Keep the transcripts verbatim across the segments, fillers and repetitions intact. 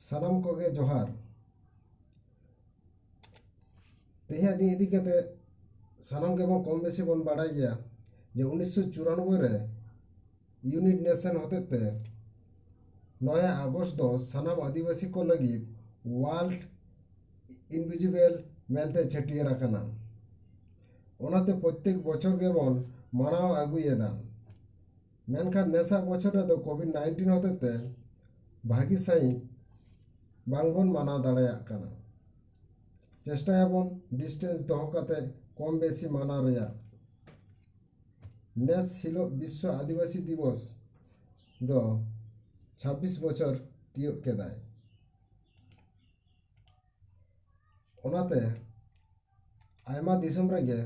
ᱥᱟᱱᱟᱢ ᱠᱚᱜᱮ ᱡᱚᱦᱟᱨ᱾ ᱛᱮᱦᱮᱧᱟᱜ ᱫᱤᱱ ᱤᱫᱤ ᱠᱟᱛᱮ ᱥᱟᱱᱟᱢ ᱜᱮᱵᱚᱱ ᱠᱚᱢ ᱵᱮᱥᱤ ᱵᱚᱱ ᱵᱟᱲᱟᱭ ᱜᱮᱭᱟ ᱡᱮ ᱩᱱᱤᱥᱥᱚ ᱪᱩᱨᱟᱱᱚᱵᱵᱳᱭ ᱨᱮ ᱤᱭᱩᱱᱤᱴ ᱱᱮᱥᱚᱱ ᱦᱚᱛᱮᱡ ᱛᱮ ᱱᱚᱭ ᱟᱜᱚᱥᱴ ᱫᱚ ᱥᱟᱱᱟᱢ ᱟᱹᱫᱤᱵᱟᱹᱥᱤ ᱠᱚ ᱞᱟᱹᱜᱤᱫ ᱣᱟᱨᱞᱰ ᱤᱱᱰᱤᱵᱷᱤᱡᱩᱣᱟᱞ ᱢᱮᱱᱛᱮ ᱪᱷᱟᱹᱴᱭᱟᱹᱨ ᱟᱠᱟᱱᱟ᱾ ᱚᱱᱟᱛᱮ ᱯᱨᱚᱛᱮᱠ ᱵᱚᱪᱷᱚᱨ ᱜᱮᱵᱚᱱ ᱢᱟᱱᱟᱣ ᱟᱹᱜᱩᱭᱮᱫᱟ᱾ ᱢᱮᱱᱠᱷᱟᱱ ᱱᱮᱥᱟᱜ ᱵᱚᱪᱷᱚᱨ ᱨᱮᱫᱚ ᱠᱳᱵᱷᱤᱰ ᱱᱟᱭᱤᱱᱴᱤᱱ ᱦᱚᱛᱮᱡ ᱛᱮ ᱵᱷᱟᱹᱜᱤ ᱥᱟᱺᱦᱤᱡ ᱵᱟᱝᱵᱚᱱ ᱢᱟᱱᱟᱣ ᱫᱟᱲᱮᱭᱟᱜ ᱠᱟᱱᱟ᱾ ᱪᱮᱥᱴᱟᱭᱟᱵᱚᱱ ᱰᱤᱥᱴᱮᱱᱥ ᱫᱚᱦᱚ ᱠᱟᱛᱮ ᱠᱚᱢ ᱵᱮᱥᱤ ᱢᱟᱱᱟᱣ ᱨᱮᱭᱟᱜ᱾ ᱱᱮᱥ ᱦᱤᱞᱳᱜ ᱵᱤᱥᱥᱚ ᱟᱹᱫᱤᱵᱟᱹᱥᱤ ᱫᱤᱵᱚᱥ ᱫᱚ ᱪᱷᱟᱵᱵᱤᱥ ᱵᱚᱪᱷᱚᱨ ᱛᱤᱭᱳᱜ ᱠᱮᱫᱟᱭ᱾ ᱚᱱᱟᱛᱮ ᱟᱭᱢᱟ ᱫᱤᱥᱚᱢ ᱨᱮᱜᱮ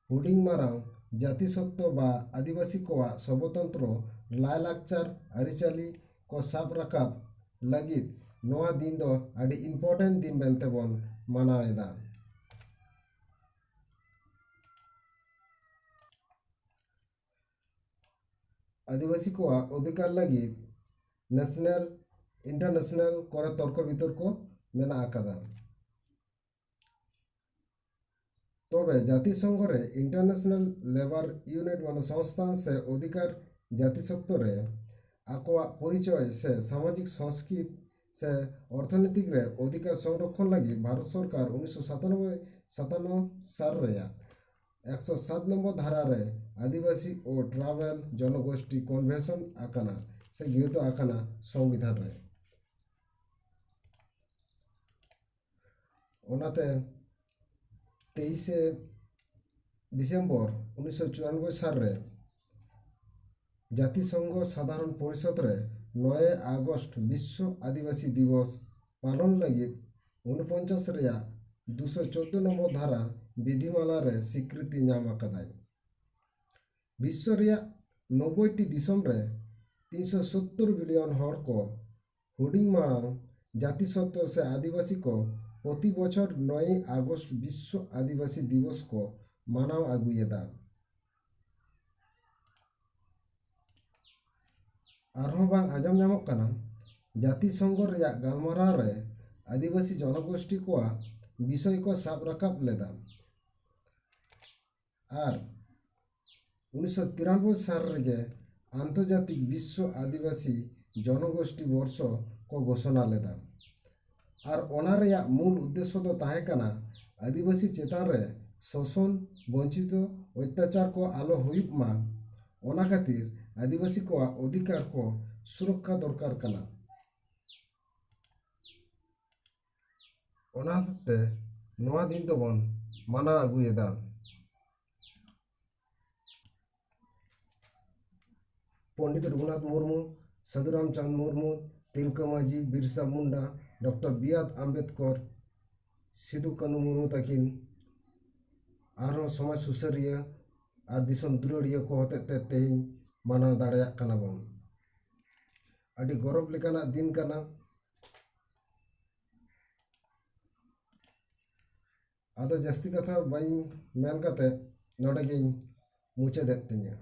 ᱦᱩᱰᱤᱧ ᱢᱟᱨᱟᱝ ᱡᱟᱹᱛᱤ ᱥᱚᱛᱛᱚ ᱵᱟ ᱟᱹᱫᱤᱵᱟᱹᱥᱤ ᱠᱚᱣᱟᱜ ᱥᱚᱵᱚᱛᱚᱱᱛᱨᱚ ᱞᱟᱭᱼᱞᱟᱠᱪᱟᱨ ᱟᱹᱨᱤᱪᱟᱹᱞᱤ ᱠᱚ ᱥᱟᱵ ᱨᱟᱠᱟᱵ ᱞᱟᱹᱜᱤᱫ ᱱᱚᱣᱟ ᱫᱤᱱ ᱫᱚ ᱟᱹᱰᱤ ᱤᱢᱯᱚᱨᱴᱮᱱᱴ ᱫᱤᱱ ᱢᱮᱱᱛᱮ ᱵᱚᱱ ᱢᱟᱱᱟᱣ ᱮᱫᱟ᱾ ᱟᱹᱫᱤᱵᱟᱹᱥᱤ ᱠᱚᱣᱟᱜ ᱚᱫᱷᱤᱠᱟᱨ ᱞᱟᱹᱜᱤᱫ ᱱᱮᱥᱱᱟᱞ, ᱤᱱᱴᱟᱨᱱᱮᱥᱱᱟᱞ ᱠᱚᱨᱮ ᱛᱚᱨᱠᱚ ᱵᱤᱛᱚᱨᱠᱚ ᱢᱮᱱᱟᱜ ᱟᱠᱟᱫᱟ᱾ ᱛᱚᱵᱮ ᱡᱟᱹᱛᱤᱥᱚᱝᱜᱷᱚ ᱨᱮ ᱤᱱᱴᱟᱨᱱᱮᱥᱱᱟᱞ ᱞᱮᱵᱟᱨ ᱤᱭᱩᱱᱤᱴ ᱢᱟᱱᱮ ᱥᱚᱝᱥᱛᱷᱟᱱ ᱥᱮ ᱚᱫᱷᱤᱠᱟᱨ ᱡᱟᱹᱛᱤ ᱥᱚᱠᱛᱚ ᱨᱮ ᱟᱠᱚᱣᱟᱜ ᱯᱚᱨᱤᱪᱚᱭ ᱥᱮ ᱥᱟᱢᱟᱡᱤᱠ ᱥᱚᱝᱥᱠᱨᱤᱛ ᱥᱮ ᱚᱨᱛᱷᱚᱱᱤᱛᱤᱠ ᱨᱮ ᱚᱫᱷᱤᱠᱟᱨ ᱥᱚᱝᱨᱚᱠᱷᱚᱱ ᱞᱟᱹᱜᱤᱫ ᱵᱷᱟᱨᱚᱛ ᱥᱚᱨᱠᱟᱨ ᱩᱱᱤᱥᱥᱚ ᱥᱟᱛᱟᱱᱚᱵᱵᱳᱭ ᱥᱟᱛᱟᱱᱱᱚ ᱥᱟᱞ ᱨᱮᱭᱟᱜ ᱮᱠᱥᱚ ᱥᱟᱛ ᱱᱚᱢᱵᱚᱨ ᱫᱷᱟᱨᱟ ᱨᱮ ᱟᱹᱫᱤᱵᱟᱹᱥᱤ ᱳ ᱴᱨᱟᱭᱵᱟᱞ ᱡᱚᱱᱚᱜᱳᱥᱴᱤ ᱠᱚᱱᱵᱷᱮᱱᱥᱚᱱ ᱟᱠᱟᱱᱟ ᱥᱮ ᱜᱤᱨᱟᱹᱛᱚ ᱟᱠᱟᱱᱟ ᱥᱚᱝᱵᱤᱫᱷᱟᱱ ᱨᱮ᱾ ᱚᱱᱟᱛᱮ ᱛᱮᱭᱤᱥᱮ ᱰᱤᱥᱮᱢᱵᱚᱨ ᱩᱱᱤᱥᱥᱚ ᱪᱩᱨᱟᱱᱚᱵᱵᱳᱭ ᱥᱟᱞ ᱨᱮ ᱡᱟᱹᱛᱤᱥᱚᱝᱜᱷᱚ ᱥᱟᱫᱷᱟᱨᱚᱱ ᱯᱚᱨᱤᱥᱚᱫᱽ ᱨᱮ ᱱᱚᱭᱮ ᱟᱜᱚᱥᱴ ᱵᱤᱥᱥᱚ ᱟᱹᱫᱤᱵᱟᱹᱥᱤ ᱫᱤᱵᱚᱥ ᱯᱟᱞᱚᱱ ᱞᱟᱹᱜᱤᱫ ᱩᱱᱯᱚᱧᱪᱟᱥ ᱨᱮᱭᱟᱜ ᱫᱩᱥᱚ ᱪᱳᱫᱫᱳ ᱱᱚᱢᱵᱚᱨ ᱫᱷᱟᱨᱟ ᱵᱤᱫᱷᱤᱢᱟᱞᱟ ᱨᱮ ᱥᱤᱠᱨᱤᱛᱤ ᱧᱟᱢ ᱟᱠᱟᱫᱟᱭ᱾ ᱵᱤᱥᱥᱚ ᱨᱮᱭᱟᱜ ᱱᱚᱵᱵᱳᱭ ᱴᱤ ᱫᱤᱥᱚᱢ ᱨᱮ ᱛᱤᱱᱥᱚ ᱥᱳᱛᱛᱳᱨ ᱵᱤᱞᱤᱭᱚᱱ ᱦᱚᱲ ᱠᱚ ᱦᱩᱰᱤᱧ ᱢᱟᱨᱟᱝ ᱡᱟᱹᱛᱤ ᱥᱚᱛᱛᱚ ᱥᱮ ᱟᱹᱫᱤᱵᱟᱹᱥᱤ ᱠᱚ ᱯᱨᱚᱛᱤ ᱵᱚᱪᱷᱚᱨ ᱱᱚᱭᱮ ᱟᱜᱚᱥᱴ ᱵᱤᱥᱥᱚ ᱟᱹᱫᱤᱵᱟᱹᱥᱤ ᱫᱤᱵᱚᱥ ᱠᱚ ᱢᱟᱱᱟᱣ ᱟᱹᱜᱩᱭᱮᱫᱟ᱾ ᱟᱨᱦᱚᱸ ᱵᱟᱝ ᱟᱸᱡᱚᱢ ᱧᱟᱢᱚᱜ ᱠᱟᱱᱟ ᱡᱟᱹᱛᱤ ᱥᱚᱝᱜᱷᱚ ᱨᱮᱭᱟᱜ ᱜᱟᱞᱢᱟᱨᱟᱣ ᱨᱮ ᱟᱹᱫᱤᱵᱟᱹᱥᱤ ᱡᱚᱱᱚᱜᱳᱥᱴᱤ ᱠᱚᱣᱟᱜ ᱵᱤᱥᱚᱭ ᱠᱚ ᱥᱟᱵ ᱨᱟᱠᱟᱵ ᱞᱮᱫᱟ᱾ ᱟᱨ ᱩᱱᱤᱥᱥᱚ ᱛᱤᱨᱟᱱᱚᱵᱵᱳᱭ ᱥᱟᱞ ᱨᱮᱜᱮ ᱟᱱᱛᱚᱨᱡᱟᱛᱤᱠ ᱵᱤᱥᱥᱚ ᱟᱹᱫᱤᱵᱟᱹᱥᱤ ᱡᱚᱱᱚᱜᱳᱥᱴᱤ ᱵᱚᱨᱥᱚ ᱠᱚ ᱜᱷᱳᱥᱚᱱᱟ ᱞᱮᱫᱟ᱾ ᱟᱨ ᱚᱱᱟ ᱨᱮᱭᱟᱜ ᱢᱩᱞ ᱩᱫᱽᱫᱮᱥᱥᱚ ᱫᱚ ᱛᱟᱦᱮᱸ ᱠᱟᱱᱟ ᱟᱹᱫᱤᱵᱟᱹᱥᱤ ᱪᱮᱛᱟᱱ ᱨᱮ ᱥᱳᱥᱚᱱ, ᱵᱚᱧᱪᱤᱛᱚ, ᱚᱛᱛᱟᱪᱟᱨ ᱠᱚ ᱟᱞᱚ ᱦᱩᱭᱩᱜ ᱢᱟ, ᱚᱱᱟ ᱠᱷᱟᱹᱛᱤᱨ ᱟᱹᱫᱤᱵᱟᱹᱥᱤ ᱠᱚᱣᱟᱜ ᱚᱫᱷᱤᱠᱟᱨ ᱠᱚ ᱥᱩᱨᱚᱠᱠᱷᱟ ᱫᱚᱨᱠᱟᱨ ᱠᱟᱱᱟ᱾ ᱚᱱᱟ ᱦᱚᱛᱮᱡ ᱛᱮ ᱱᱚᱣᱟ ᱫᱤᱱ ᱫᱚᱵᱚᱱ ᱢᱟᱱᱟᱣ ᱟᱹᱜᱩᱭᱮᱫᱟ᱾ Pandit Raghunath Murmu, Sadhu Ramchand Murmu, Tilka Majhi, Birsa Munda, doctor B R Ambedkar, Sido Kanhu Murmu ᱛᱟᱹᱠᱤᱱ, ᱟᱨᱦᱚᱸ ᱥᱚᱢᱟᱡᱽ ᱥᱩᱥᱟᱹᱨᱤᱭᱟᱹ ᱟᱨ ᱫᱤᱥᱚᱢ ᱫᱩᱞᱟᱹᱲᱤᱭᱟᱹ ᱠᱚ ᱦᱚᱛᱮᱡ ᱛᱮ ᱛᱮᱦᱮᱧ ᱢᱟᱱᱟᱣ ᱫᱟᱲᱮᱭᱟᱜ ᱠᱟᱱᱟ ᱵᱚᱱ᱾ ᱟᱹᱰᱤ ᱜᱚᱨᱚᱵᱽ ᱞᱮᱠᱟᱱᱟᱜ ᱫᱤᱱ ᱠᱟᱱᱟ᱾ ᱟᱫᱚ ᱡᱟᱹᱥᱛᱤ ᱠᱟᱛᱷᱟ ᱵᱟᱹᱧ ᱢᱮᱱ ᱠᱟᱛᱮ ᱱᱚᱰᱮ ᱜᱤᱧ ᱢᱩᱪᱟᱹᱫᱮᱫ ᱛᱤᱧᱟᱹ᱾